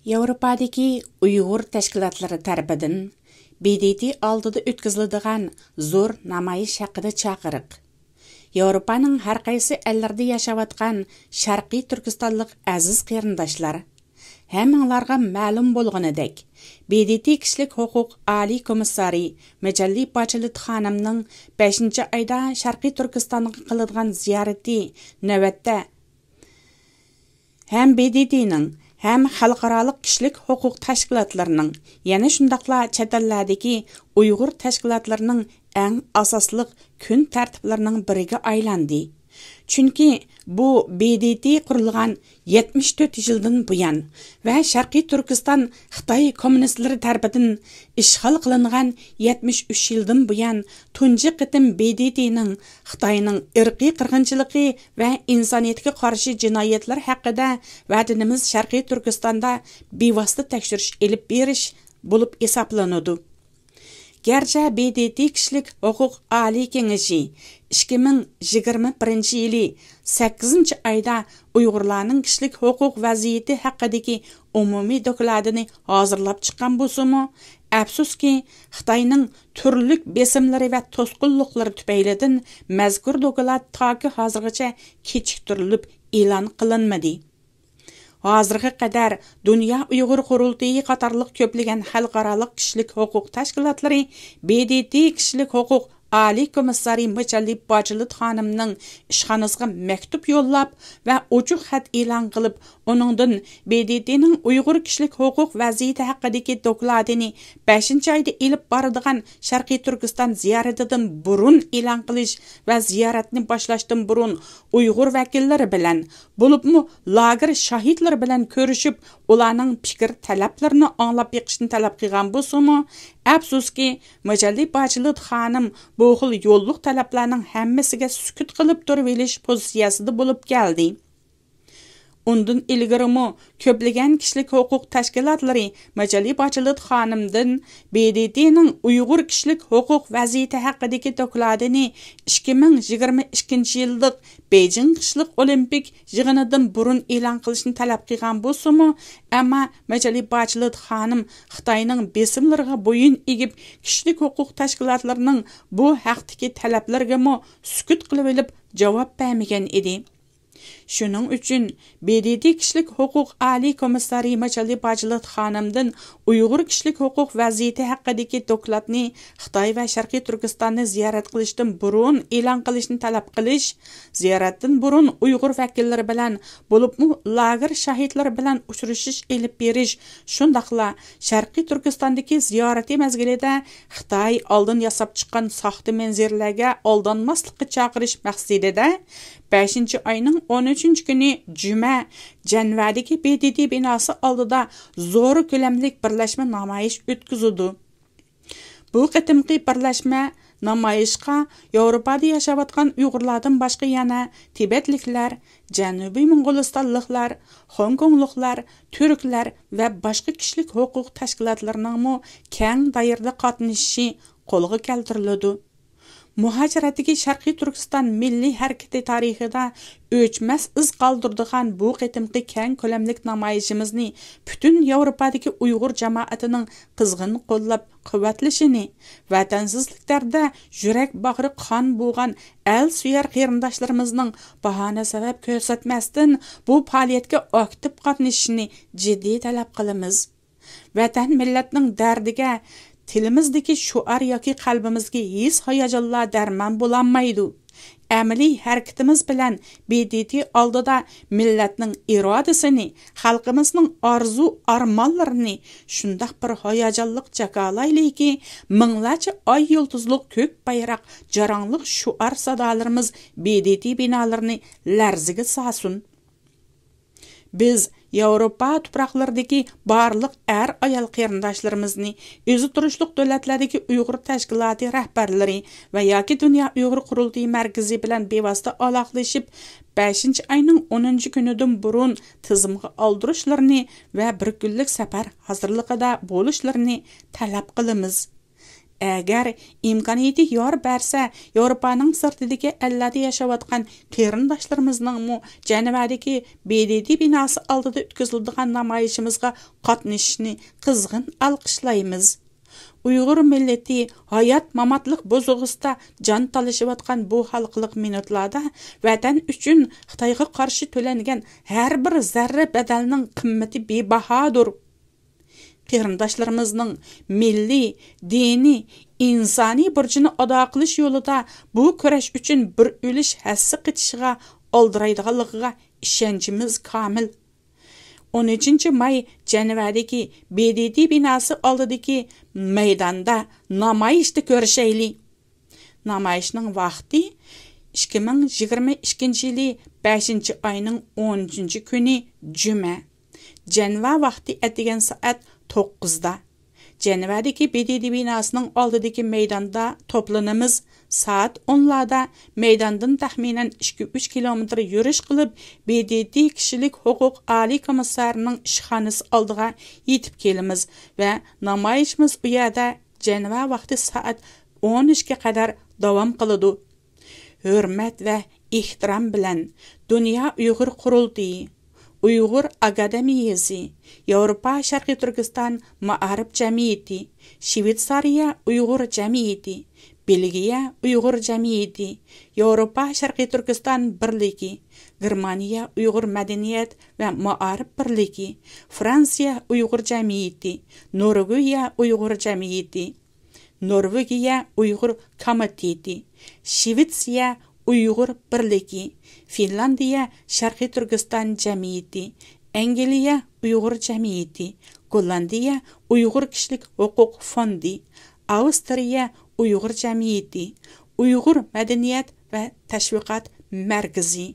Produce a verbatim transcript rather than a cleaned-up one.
ياۋروپادىكى ئۇيغۇر تەشكىلاتلىرى تەرىپىدىن ب د ت ئالدىدا ئۆتكۈزۈلىدىغان زور نامايىش ھەققىدە چاقىرىق. ياۋروپانىڭ ھەر قايسى ئەللىرىدە ياشاۋاتقان شەرقىي تۈركىستانلىق ئەزىز قېرىنداشلار، ھەممىڭلارغا مەلۇم بولغىنىدەك، ب د ت كىشىلىك ھوقۇق ئالىي كومىسسارى مەجەللى باچېلېت خانىمنىڭ بەشىنچى ئايدا شەرقىي تۈركىستانغا قىلىدىغان زىيارىتى نۆۋەتتە ھەم ب د ت نىڭ، ھەم خەلقئارالىق كىشىلىك ھوقۇق تەشكىلاتلىرىنىڭ، يەنە شۇنداقلا چەت ئەللەردىكى ئۇيغۇر تەشكىلاتلىرىنىڭ ئەڭ ئاساسلىق كۈن تەرتىپلىرىنىڭ بىرىگە ئايلاندى. چۈنكى بۇ ب د ت قۇرۇلغان يەتمىش تۆت يىلدىن بۇيان ۋە شەرقىي تۈركىستان خىتاي كوممۇنىستلىرى تەرىپىدىن ئىشغال قىلىنغان يەتمىش ئۈچ يىلدىن بۇيان تۇنجى قېتىم ب د ت نىڭ خىتاينىڭ ئىرقىي قىرغىنچىلىقى ۋە ئىنسانىيەتكە قارشى جىنايەتلەر ھەققىدە ۋەتىنىمىز شەرقىي تۈركىستاندا بىۋاسىتە تەكشۈرۈش ئېلىپ بېرىش بولۇپ ھېسابلىنىدۇ. گەرچە ب د ت كىشىلىك ھوقۇق ئالىي كېڭىشى ئىككى مىڭ يىگىرمە بىرىنچى يىلى سەككىزىنچى ئايدا ئۇيغۇرلارنىڭ كىشىلىك ھوقۇق ۋەزىيىتى ھەققىدىكى ئومۇمىي دوكلاتىنى ھازىرلاپ چىققان بولسىمۇ، ئەپسۇسكى، خىتاينىڭ تۈرلۈك بېسىملىرى ۋە توسقۇنلۇقلىرى تۈپەيلىدىن مەزكۇر دوكلات تاكى ھازىرغىچە كېچىكتۈرۈلۈپ ئېلان قىلىنمىدى. ھازىرغا قەدەر دۇنيا ئۇيغۇر قۇرۇلتىيى قاتارلىق كۆپلىگەن خەلقئارالىق كىشىلىك ھوقۇق تەشكىلاتلىرى ب د ت كىشىلىك ھوقۇق ئالىي كومىسسارى مىچاللى باچېلېت خانىمنىڭ ئىشخانىسىغا مەكتۇپ يوللاپ ۋە ئوچۇق خەت ئېلان قىلىپ، ئۇنىڭدىن ب د ت نىڭ ئۇيغۇر كىشىلىك ھوقۇق ۋەزىيىتى ھەققىدىكى دوكلاتىنى بەشىنچى ئايدا ئېلىپ بارىدىغان شەرقىي تۈركىستان زىيارىتىدىن بۇرۇن ئېلان قىلىش ۋە زىيارەتنى باشلاشتىن بۇرۇن ئۇيغۇر ۋەكىللىرى بىلەن، بولۇپمۇ لاگېر شاھىتلىرى بىلەن كۆرۈشۈپ، ئۇلارنىڭ پىكىر تەلەپلىرىنى ئاڭلاپ بېقىشنى تەلەپ قىلغان بولسىمۇ، ئەپسۇسكى، مىچاللى باچېلېت خانىم بۇ خىل يوللۇق تەلەپلەرنىڭ ھەممىسىگە سۈكۈت قىلىپ تۇرۇۋېلىش پوزىتسىيەسىدە بولۇپ كەلدى. ئۇندىن ئىلگىرىمۇ كۆپلىگەن كىشىلىك ھوقۇق تەشكىلاتلىرى مىچاللى باچېلېت خانىمدىن ب د ت نىڭ ئۇيغۇر كىشىلىك ھوقۇق ۋەزىيىتى ھەققىدىكى دوكلاتىنى ئىككى مىڭ يىگىرمە ئىككىنچى يىللىق بېيجىڭ قىشلىق ئولىمپىك يىغىنىدىن بۇرۇن ئېلان قىلىشنى تەلەپ قىلغان بولسىمۇ، ئەمما مىچاللى باچېلېت خانىم خىتاينىڭ بېسىملىرىغا بويۇن ئېگىپ، كىشىلىك ھوقۇق تەشكىلاتلىرىنىڭ بۇ ھەقتىكى تەلەپلىرىگىمۇ سۈكۈت قىلىۋېلىپ جاۋاب بەرمىگەن ئىدى. شۇنىڭ ئۈچۈن ب د ت كىشىلىك ھوقۇق ئالىي كومىسسارى مىچاللى باچېلېت خانىمدىن ئۇيغۇر كىشىلىك ھوقۇق ۋەزىيىتى ھەققىدىكى دوكلاتنى خىتاي ۋە شەرقىي تۈركىستاننى زىيارەت قىلىشتىن بۇرۇن ئېلان قىلىشنى تەلەپ قىلىش، زىيارەتتىن بۇرۇن ئۇيغۇر ۋەكىللىرى بىلەن، بولۇپمۇ لاگېر شاھىتلىرى بىلەن ئۇچرىشىش ئېلىپ بېرىش، شۇنداقلا شەرقىي تۈركىستاندىكى زىيارىتى مەزگىلىدە خىتاي ئالدىن ياساپ چىققان ساختا مەنزىرىلەرگە ئالدانماسلىققا چاقىرىش مەقسىتىدە، بەشىنچى ئاينىڭ ئون ئۈچىنچى كۈنى جۈمە جەنۋەدىكى ب د ت بىناسى ئالدىدا زور كۆلەملىك بىرلەشمە نامايىش ئۆتكۈزىدۇ. بۇ قېتىمقى بىرلەشمە نامايىشقا ياۋروپادا ياشاۋاتقان ئۇيغۇرلاردىن باشقا يەنە تىبەتلىكلەر، جەنۇبىي موڭغۇلىستانلىقلار، خوڭكوڭلۇقلار، تۈركلەر ۋە باشقا كىشىلىك ھوقۇق تەشكىلاتلىرىنىڭمۇ كەڭ دائىرىدە قاتنىشىشى قولغا كەلتۈرۈلىدۇ. مۇھاجىرەتتىكى شەرقىي تۈركىستان مىللىي ھەرىكىتى تارىخىدا ئۆچمەس ئىز قالدۇرىدىغان بۇ قېتىمقى كەڭ كۆلەملىك نامايىشىمىزنى پۈتۈن ياۋروپادىكى ئۇيغۇر جامائىتىنىڭ قىزغىن قوللاپ قۇۋۋەتلىشىنى، ۋەتەنسىزلىك دەردىدە يۈرەك باغرى قان بوغان ئەل سۆيەر قېرىنداشلىرىمىزنىڭ باھانە سەۋەب كۆرسەتمەستىن بۇ پائالىيەتكە ئاكتىپ قاتنىشىشىنى جىددىي تەلەپ قىلىمىز. ۋەتەن مىللەتنىڭ دەردىگە تىلىمىزدىكى شوئار ياكى قەلبىمىزدىكى ھېس ھاياجانلار دەرمان بولالمايدۇ. ئەمەلىي ھەرىكىتىمىز بىلەن ب د ت ئالدىدا مىللەتنىڭ ئىرادىسىنى، خەلقىمىزنىڭ ئارزۇ ئارمانلىرىنى شۇنداق بىر ھاياجانلىق جاكارلايلىكى، مىڭلارچە ئاي يۇلتۇزلۇق كۆك بايراق، جاراڭلىق شوئار سادالىرىمىز ب د ت بىنالىرىنى لەرزىگە سالسۇن. بىز ياۋروپا تۇپراقلىرىدىكى بارلىق ئەر-ئايال قېرىنداشلىرىمىزنى، ئۆزى تۇرۇشلۇق دۆلەتلەردىكى ئۇيغۇر تەشكىلاتى رەھبەرلىرى ۋە ياكى دۇنيا ئۇيغۇر قۇرۇلتىيى مەركىزى بىلەن بىۋاسىتە ئالاقىلىشىپ، بەشىنچى ئاينىڭ ئونىنچى كۈنىدىن بۇرۇن تىزىمغا ئالدۇرۇشلىرىنى ۋە بىر كۈنلۈك سەپەر ھازىرلىقىدا بولۇشلىرىنى تەلەپ قىلىمىز. ئەگەر ئىمكانىيىتى يار بەرسە، ياۋروپانىڭ سىرتىدىكى ئەللەردە ياشاۋاتقان قېرىنداشلىرىمىزنىڭمۇ جەنۋەدىكى ب د ت بىناسى ئالدىدا ئۆتكۈزۈلىدىغان نامايىشىمىزغا قاتنىشىشىنى قىزغىن ئالقىشلايمىز. ئۇيغۇر مىللىتى ھايات-ماماتلىق بوزۇغىسىدا جان تالىشىۋاتقان بۇ ھالقىلىق مىنۇتلاردا ۋەتەن ئۈچۈن خىتايغا قارشى تۆلەنگەن ھەر بىر زەررە بەدەلنىڭ قىممىتى بىباھادۇر. قېرىنداشلىرىمىزنىڭ مىللىي، دىنىي، ئىنسانىي بۇرچىنى ئادا قىلىش يولىدا بۇ كۈرەش ئۈچۈن بىر ئۈلۈش ھەسسە قېتىشىغا ئالدىرايدىغانلىقىغا ئىشەنچىمىز كامىل. ئون ئۈچىنچى ماي جەنۋەدىكى ب د ت بىناسى ئالدىدىكى مەيداندا نامايىشتا كۆرۈشەيلى. نامايىشنىڭ ۋاقتى ئىككى مىڭ يىگىرمە ئىككىنچى يىلى بەشىنچى ئاينىڭ ئون ئۈچىنچى كۈنى جۈمە. جەنۋا ۋاقتى ئەتىگەن سائەت توققۇزدا. جەنۋەدىكى ب د ت بىناسىنىڭ ئالدىدىكى مەيداندا توپلىنىمىز. سائەت ئونلاردا مەيداندىن تەخمىنەن ئىككى ئۈچ كىلومېتىر يۈرۈش قىلىپ، ب د ت كىشىلىك ھوقۇق ئالىي كومىسسارىنىڭ ئىشخانىسى ئالدىغا يېتىپ كېلىمىز ۋە نامايىشىمىز ئۇ يەردە جەنۋا ۋاقتى سائەت ئون ئۈچكە قەدەر داۋام قىلىدۇ. ھۆرمەت ۋە ئېھتىرام بىلەن، دۇنيا ئۇيغۇر قۇرۇلتىيى، ئۇيغۇر ئاكادېمىيەسى، ياۋروپا شەرقىي تۈركىستان مائارىپ جەمئىيىتى، شىۋېتسارىيە ئۇيغۇر جەمئىيىتى، بېلگىيە ئۇيغۇر جەمئىيىتى، ياۋروپا شەرقىي تۈركىستان بىرلىكى، گېرمانىيە ئۇيغۇر مەدەنىيەت ۋە مائارىپ بىرلىكى، فرانسىيە ئۇيغۇر جەمئىيىتى، نورۋېگىيە ئۇيغۇر جەمئىيىتى، نورۋېگىيە ئۇيغۇر كومىتېتى، شىۋېتسىيە ئۇيغۇر بىرلىكى، فىنلاندىيە شەرقىي تۈركىستان جەمئىيىتى، ئەنگلىيە ئۇيغۇر جەمئىيىتى، گوللاندىيە ئۇيغۇر كىشىلىك ھوقۇق فوندى، ئاۋسترىيە ئۇيغۇر جەمئىيىتى، ئۇيغۇر مەدەنىيەت ۋە تەشۋىقات مەركىزى،